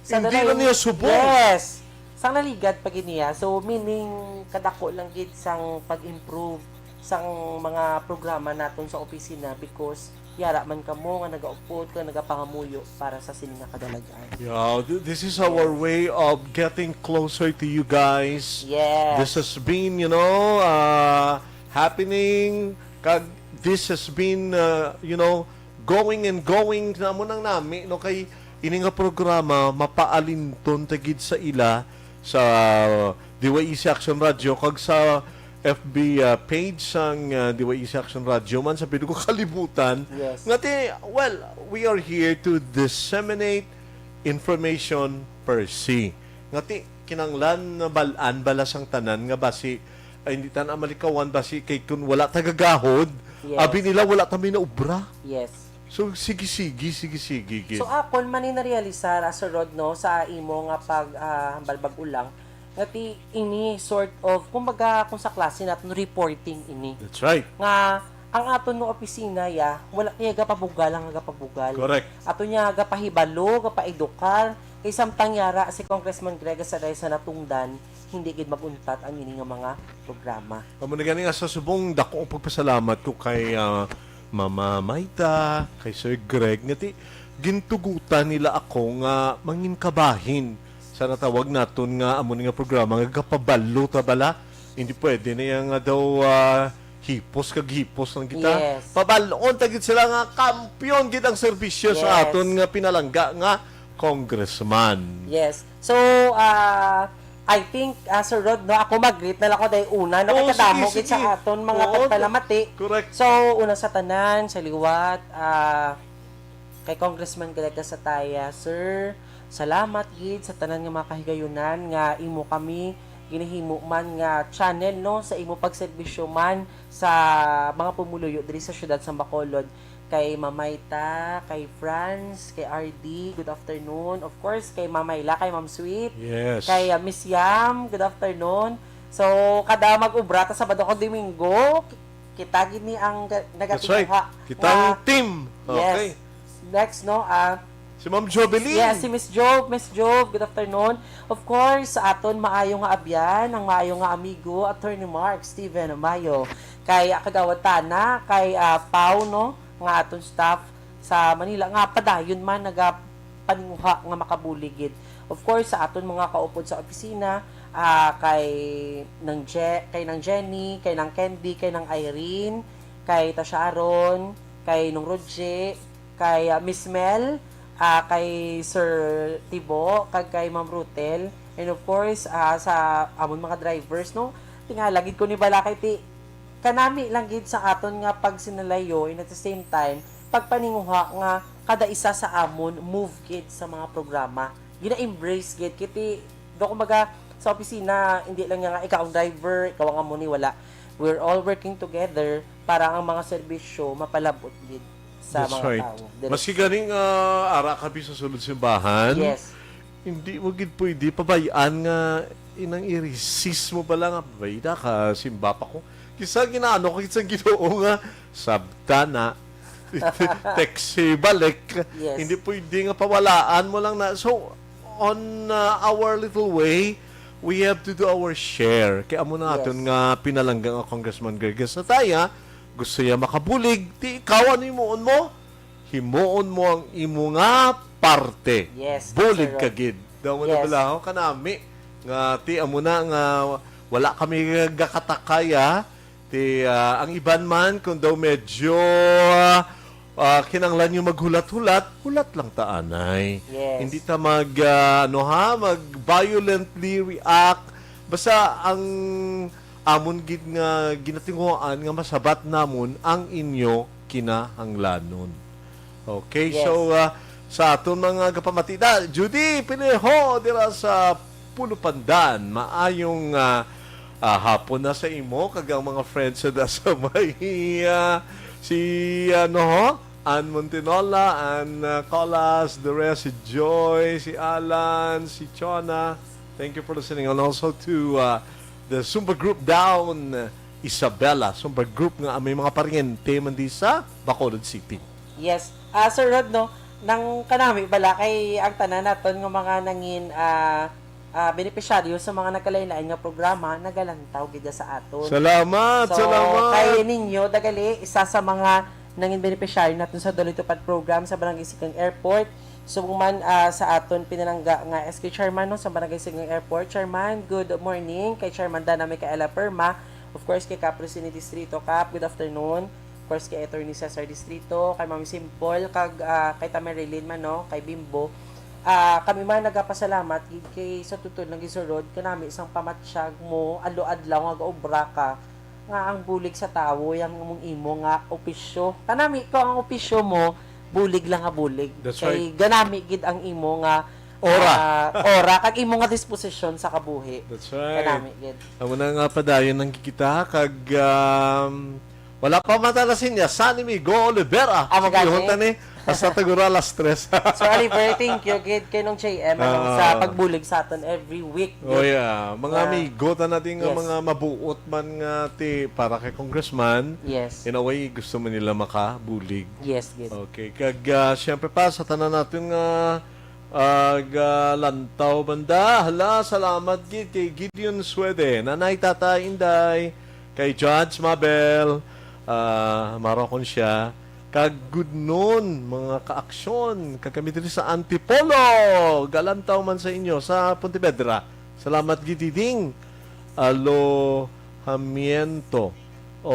sa Hindi danay- lang niya subong. Yes. Sang naligad pa gid niya. So, meaning, kadako lang gid sang pag-improve sang mga programa naton sa opisina because yara man kamo nga nagaupod kag nagapangamuyo para sa sini nga kadalagan. Yeah, th- this is our Yes. way of getting closer to you guys. Yes. This has been, you know, uh, happening. Kag this has been, uh, you know, going and going. Namo nang nami, no, kay ini nga programa mapaalinton ta gid sa ila sa D Y E C Action Radio kag sa F B, uh, page sang, uh, D Y E C Action Radio man sa pinuko kalibutan. Yes. Nga ti, well, we are here to disseminate information per se. Nga ti, kinanglan na bal-an bala sang tanan nga basi, ay, hindi ta na malikawan basi kay kun wala ta gagahod, Yes. abi nila wala ta may naubra. Yes. So, sige, sige, sige, sige, gid. So, akon man ni narealisar, ah, Sir Rod, no, sa imo nga pag, ah, hambal bag-o lang, nga ti ini sort of, kumbaga, kung sa klase naton, reporting ini. That's right. Nga, ang aton nga opisina, ya, wala niya gapabugal ang gapabugal. Correct. Ato niya gapahibalo, gapaedukar, kay samtang yara si Congressman Greg sa dahil sa natungdan, hindi gid mag-untat ang ini nga mga programa. Amo na gani nga sa subong, dako ang pagpasalamat ko kay, ah, Mama Maita, kay Sir Greg, nga ti, gintugutan nila ako nga mangin kabahin sa natawag naton nga amo ni nga programa nga gapabalo ta bala. Hindi pwede na yan nga daw, ah, hipos kag hipos lang kita. Yes. Pabalon ta gid sila nga kampiyon gid ang serbisyo sa Yes. aton nga pinalangga nga congressman. Yes. So, ah, I think, ah, Sir Rod, no, ako mag-greet na lang ako dahil una, no, Oo, kay kadamo sige, gid sa sige. aton mga Oo, pagpalamati. Correct. So, una sa tanan, sa liwat, ah, kay Congressman Greg Gasataya, Sir, salamat gid sa tanan nga mga kahigayunan nga imo kami ginahimo man nga channel, no, sa imo pagserbisyo man sa mga pumuluyo diri sa siyudad sa Bacolod. Kay Mamayta, kay Franz, kay R D, good afternoon. Of course, kay Mamayla, kay Ma'am Sweet. Yes. Kay, ah, Miss Yam, good afternoon. So, kada mag-ubra ta Sabado kag Domingo, ki-, kita gini ang ga-, That's right. nagatinguha Kitang nga team. Yes. Okay. Next, no? Ah, Si Ma'am Jovelyn. Yeah, si Miss Jove. Miss Jove, good afternoon. Of course, sa aton maayo nga abyan, ang maayo nga amigo, Attorney Mark Steven Mayo. Kay, ah, Kagawad Tana, kay, ah, Pau, no, nga aton staff sa Manila, nga padayon man nagapaninguha nga makabulig gid. Of course, sa aton mga kaupod sa opisina, ah, kay Nang Je-, kay Nang Jenny, kay Nang Candy, kay Nang Irene, kay Tasha Aron, kay Nung Roger, kay, ah, Miss Mel, ah, kay Sir Tibo, kag kay Ma'am Rutel, and of course, ah, sa amon mga drivers, no? Tingala gid ko ni bala kay ti-, kanami lang gid sa aton nga pagsinalayo, and at the same time, pagpaninguha nga kada isa sa amon move gid sa mga programa. Gina-embrace gid. Kiti, do kumbaga, sa opisina, hindi lang nga ikaw ang driver, ikaw ang amo ni, wala. We're all working together para ang mga serbisyo mapalabot gid sa That's mga right. tao. Maski ganing, ah, ara kami sa sulod simbahan, Yes. hindi mo gid pwede pabay-an nga inang i-resist mo pala nga, "Bay, nakasimba pa ko." Kisa ginaano ko sa Ginoo nga, "Sabta na." Text si balik. Yes. Hindi pwede nga pawalaan mo lang na. So, on, uh, our little way, we have to do our share. Kaya amo na Yes. aton nga pinalangga nga Congressman Greg Gasataya, gusto niya makabulig, di ikaw, ano himuon mo? Himuon mo ang imo nga parte. Yes, Bulig Sir ka Rod. gid. Daw mo Yes. nabalaho kanami nga ti amo na nga wala kami gakatakaya. Ti, ah, ang iban man kung daw medyo, ah, kinanglan yung maghulat-hulat, hulat lang ta anay. Yes. Hindi ta mag, ah, ano ha, mag violently react. Basta ang amon gid nga ginatinguhaan nga masabat namon ang inyo kinahanglanon. Okay, Yes. so, ah, sa aton mga gapamati na, Judy Pineho dira sa Pulupandan, maayong, ah, ah, hapon na sa imo kag ang mga friends sa sa may, ah, si, ano, Ann Montinola, Ann, ah, Colas, the rest, si Joy, si Alan, si Chona. Thank you for listening. And also to, ah, the Zumba group down, Isabela. Zumba group nga may mga paryente man di sa Bacolod City. Yes. Ah, Sir Rod, no, nang kanami bala kay ang tanan naton nga mga nangin, ah, ah, benepisyaryo sa mga nagkalain-lain nga programa, nagalantaw gid sa aton. Salamat, So, salamat. kay ninyo, dagali, isa sa mga nangin benepisyaryo naton sa Daloy Tupad program sa Barangay Sigang Airport. Subong man, ah, sa aton pinalangga nga S K Chairman, no, sa Barangay Sigang Airport. Chairman, good morning. Kay Chairman Dana Micaela Perma, of course, kay Kapresidente Distrito Cap, good afternoon. Of course, kay Attorney Cesar Distrito, kay Ma'am Simple, kag, ah, kay Tamerilyn man, no, kay Bimbo. Ah, kami man nagapasalamat gid kay sa tuod lang gisulod kanami sang pamatyag mo, adlaw-adlaw nga gaobra ka, nga ang bulig sa tawo yang imong imo nga opisyo. Kanami ko ang opisyo mo, bulig lang nga bulig. That's Kay right. ganami gid ang imo nga Ora. ah, ora, kag imo nga disposisyon sa kabuhi. That's right. Kanami gid. Amo na nga padayon ang kikita, kag, um, wala pa matalasin niya, San Amigo Olivera. Amo Sige, gani. hunta ni, hasta tagura alas tres. Sir Oliver, thank you gid kay Nong J M, ano, Ah. sa pagbulig sa aton every week. Oh, gid. yeah. Mga Yeah. amigo ta natin nga Yes. mga mabuot man nga ti para kay Congressman. Yes. In a way, gusto man nila makabulig. Yes, gid. Okay. Kag, ah, siyempre pa, sa tanan natin nga, ah, galantaw banda. Hala, salamat gid kay Gideon Suede, Nanay, Tatay, Inday, kay Judge Mabel, ah, Marocon siya. Kag good noon, mga kaaksyon. Kag kami diri sa Antipolo. Galantaw man sa inyo sa Pontevedra. Salamat gid, Diding. Alojamiento. O,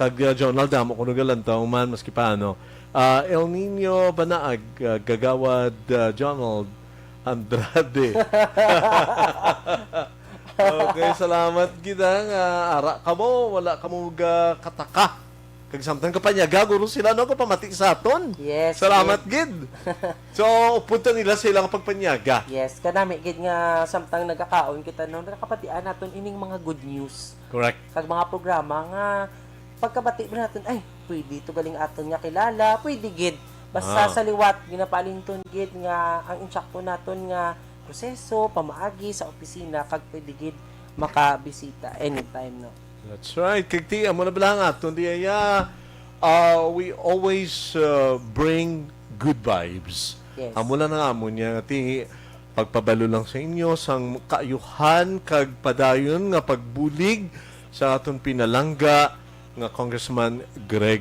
kag, uh, Jonald, damo ko nagalantaw man, maski paano. Ah, El Nino Banaag, ah, Gagawad, ah, Jonald Andrade. Okay, salamat gid, ah, nga ara kamo, wala kamo ga kataka. Kag samtang kapanyaga, guro sila, no, kapamati sa aton. Yes, Salamat gid. gid. So, upod ta nila sa ilang pagpanyaga. Yes, kanami gid nga samtang nagakaon kita, no, nakapatian naton ining mga good news. Correct. Kag mga programa nga pagkabati mo naton, ay, pwede to galing aton nga kilala, pwede gid. Basta Ah. sa liwat, ginapaalinton gid nga ang insakto naton nga proseso, pamaagi sa opisina, kag pwede gid makabisita anytime, no? That's right. Kag ti, amo na bala nga aton di, ah, uh, we always, uh, bring good vibes. Yes. Amo lang ang amo niya. Ti, pagpabalo lang sa inyo, sang kaayuhan kag padayon nga pagbulig sa aton pinalangga nga Congressman Greg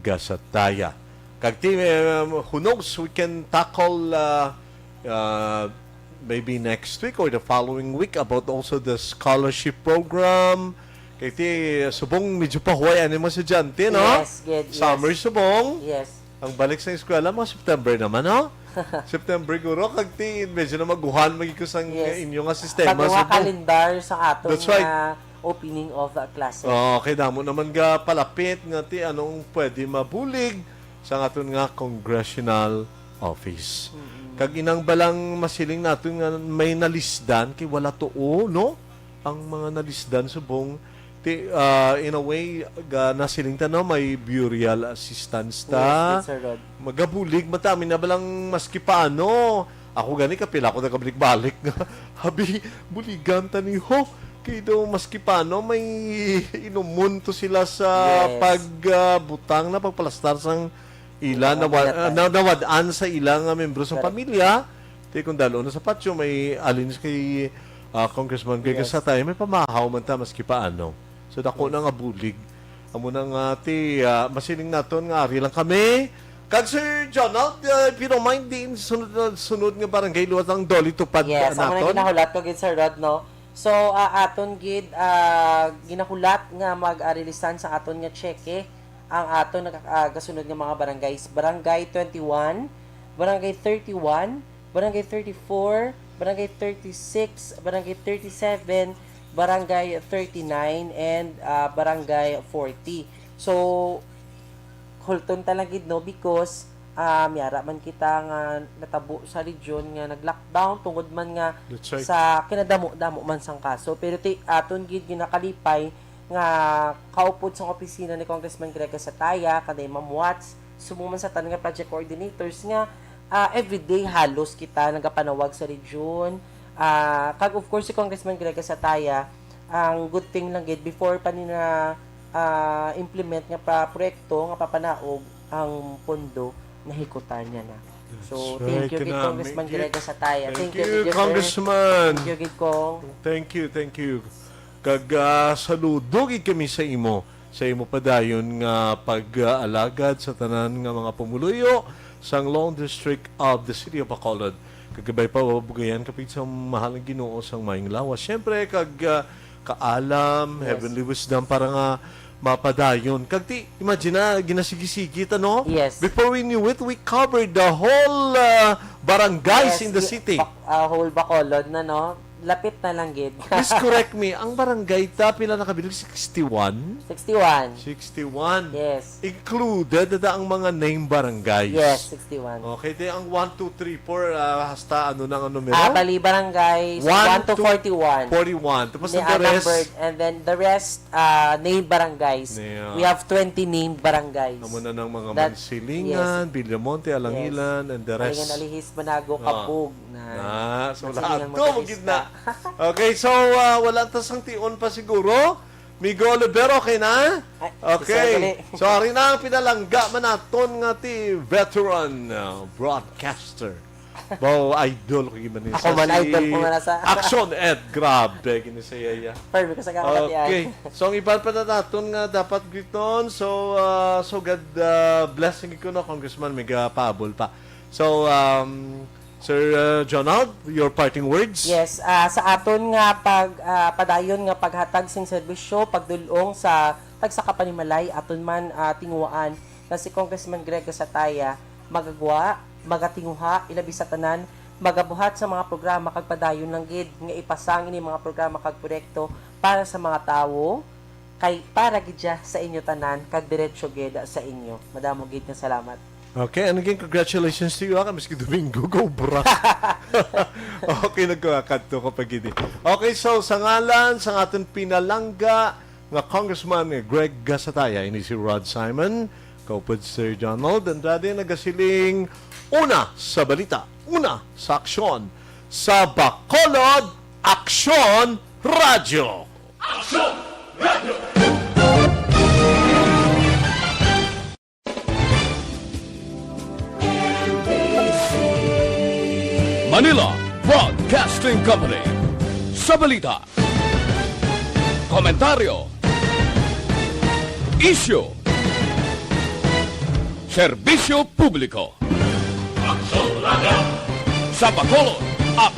Gasataya. Kag ti, um, who knows, we can tackle, uh, uh, maybe next week or the following week about also the scholarship program. Kay ti, subong medyo pahuway ani mga estudyante, no? Yes, gid, yes. Summer subong. Yes. Ang balik sa eskwela, mga September naman, no? September guro, kag ti, medyo na maguhan, magiging sang Yes. inyo nga sistema, Bago nga subong. kalendar sa aton That's right. nga opening of, uh, classes. Oo, kay damo naman ga palapit nga ti anong pwede mabulig sa aton nga congressional office. Kag inang balang masiling naton nga may nalisdan, kay wala tuo, no? Ang mga nalisdan subong, ti, ah, in a way, ga, nasiling ta, no, may burial assistance ta. Yes, yes, Sir Rod. Magabulig man ta, amin na balang maski paano. Ako gani, kapila ko nagabalik-balik nga, "Abi, buligan ta ni ho." Kay daw, maski paano, may inumon to sila sa Yes. pag, ah, butang na pagpalastar sang ila Oo, nawa-, wala ah, tayo. na, nawad-an sa ila nga membro sang Correct. pamilya. Ti kung dalo na sa patio, may alin sa kay, ah, Congressman Greg Yes. Satay, may pamahaw man ta maski paano. So, dako Yes. na nga bulig. Amo na nga, ti, ah, masiling naton nga ari lang kami. Kag Sir Jonald, ah, if you don't mind, diin sunod, sunod nga barangay liwat ang Dolly Tupad Yes, amo na naton? ginahulat ko gid, Sir Rod, no? So, ah, aton gid, ah, ginahulat nga mag-arilisan sa aton nga tseke ang aton nagka-, ah, gasunod nga mga barangays. Barangay twenty-one, Barangay thirty-one, Barangay thirty-four, Barangay thirty-six, Barangay thirty-seven, Barangay thirty-nine, and, ah, Barangay forty. So, hulton ta lang gid, no, because, ah, may ara man kita nga natabo sa region nga nag-lockdown tungod man nga That's right. sa kinadamo-damo man sang kaso. Pero ti, aton gid ginakalipay nga kaupod sang opisina ni Congressman Greg Sataya, kanday Ma'am Watts, subong man sa tanan nga project coordinators nga, ah, everyday halos kita nagapanawag sa region. Ah, kag of course si Congressman Greg Sataya, ang good thing lang gid, before pa ni na, ah, implement nga pa proyekto nga papanaog, ang pondo nahikutan niya na. So, That's thank right, you kay kinami Congressman gid. Greg Sataya. Thank Thank you, you, gid, sir. Congressman. Thank you, gid, Cong. Thank you, thank you. Kag, ah, saludo gid kami sa imo, sa imo padayon nga pag-alagad sa tanan nga mga pumuluyo sang Long District of the City of Bacolod. Kag kabay pa, bugayan ka pid sa mahal nga Ginoo sang maayong lawas. Siyempre, kag, ah, kaalam, Yes. heavenly wisdom para nga mapadayon. Kag ti, imagine na, ginasigi-sigi ta, no? Yes. Before we knew it, we covered the whole, ah, barangays Yes, in the i-, city. Bak-, ah, whole Bacolod na, no? Lapit na lang gid. Please correct me, ang barangay ta, pila na ka building? Sixty-one? Sixty-one. Sixty-one. Yes. Included na ang mga named barangays. Yes, sixty-one. Okay, te, ang one, two, three, four, ah, hasta ano na ang numero? Ah, bali, barangays, One one to to forty-one. forty-one. Tapos Ni, ang the ah, rest? numbered, and then the rest, ah, named barangays. Yeah. We have twenty named barangays. Amo na ng mga That, Mansilingan, yes. Villamonte, Alangilan, Yes. and the rest. Alangilan, Alihis, Manago, Ah. Kabug, na. Na, so Mansilingan, lahat to, Buenavista. Gid na. Okay, so, ah, wala ta sang tion pa siguro. Migo Olivero, okay na? Ay, Okay. sorry. So, ari na ang pinalangga man naton nga ti veteran, ah, broadcaster. Wow, idol ko gid man ni Ako sa man, si idol ko man na sa Action Ed. Grabe, gini sa iya. Perfect, sa kakapati ay. Okay. So, ang iban pa na naton nga dapat greeton. So, ah, so God, ah, blessing ko, no, Congressman, may gapaabol pa. So, um, Sir, uh, Jonald, your parting words? Yes, ah, sa aton nga pag, ah, padayon nga paghatag sing serbisyo, pagdul-ong sa tagsa ka panimalay, aton man, ah, tinguhaan nga si Congressman Greg Sataya magagwa, magatinguha, ilabi sa tanan, magabuhat sa mga programa kag padayon lang gid nga ipasang ini mga programa kag proyekto para sa mga tawo, kay para gid siya sa inyo tanan kag diretso gid sa inyo. Madamo gid nga salamat. Okay, and again, congratulations to you, ah, kay maski Domingo, go, bra. Okay, nagkakadto ko pa gid, eh. Okay, so, sa ngalan sa aton pinalangga nga Congressman Greg Gasataya, ini si Rod Simon, kaupod Sir Donald Andrade, nagasiling, una sa balita, una sa aksyon, sa Bacolod Aksyon Radyo. Aksyon Radyo! Manila Broadcasting Company. Sa balita, komentaryo, isyu, serbisyo publiko. Aksyon Radyo! Sa Bacolod,